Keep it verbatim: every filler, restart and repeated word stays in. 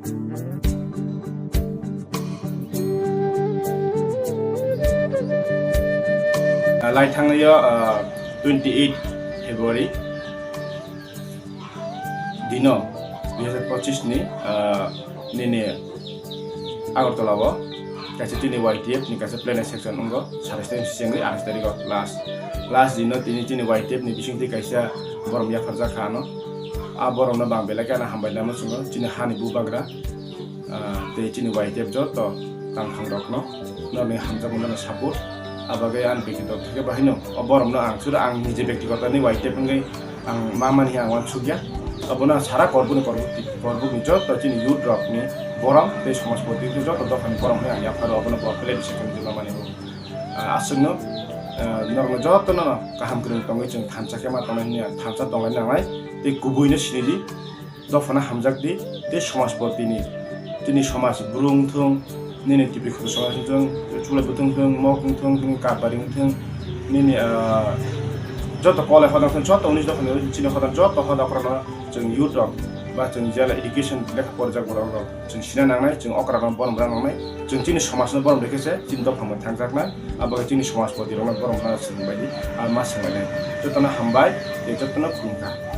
Lai thangnaio twenty eight February dino dui hazar pochis ni, ah, nini Agartala o kaisa chini Y T F ni kaisa planning section wngo, satais tarik sengwi atais tarik o last. Last dino tini chini Y T F ni bisingtwi kaisa borom yapharjak kha ano. A boromno bang belai khe ano hambai lama chwngo, chini hani bubagra, ah, tei chini Y T F joto tangthang rokno norni hamjakmano support. Abagwi ani bektigoto theke bahino o boromno ang suru ang nije bektigoto ni Y T F wngwi ang ma mani ang uansukya. Abono ang sara Korbukni, Korbuk, Korbukni joto chini youth rokni borom tei somajpoti joto dophani borom hwnwi ang yapharo, abono bo play discussion wngwi ma mani bo. Ah, aswkno, ah, norokno jotono kaham kwrwng tongwi chwng thansa khe ma tongnai hwnwi ang thansa tonglai nangnai tei kubuino sinidi. Dophano hamjakdi tei somajpotini, chini somaj bru wngthung, nini tipi khuru somaj wngthung, chulai bwthwng wngthung, mok wngthung, nini kabari wngthung, nini, ah, joto kolai hodang wngthung, joto unis dophani chini hodang, joto hodang okrano chwng youth rok ba chwng jela education lekha porijak borok rok chwng sina nangnai, chwng okrano borom rwna nangnai, chwng chini somajno borom rikhe se chini dophano thangjaknai, abo khe chini somajpoti rokno borom rwna chwng baidi, ah, ma swnglainai. Jotono hambai tei jotono khulumkha.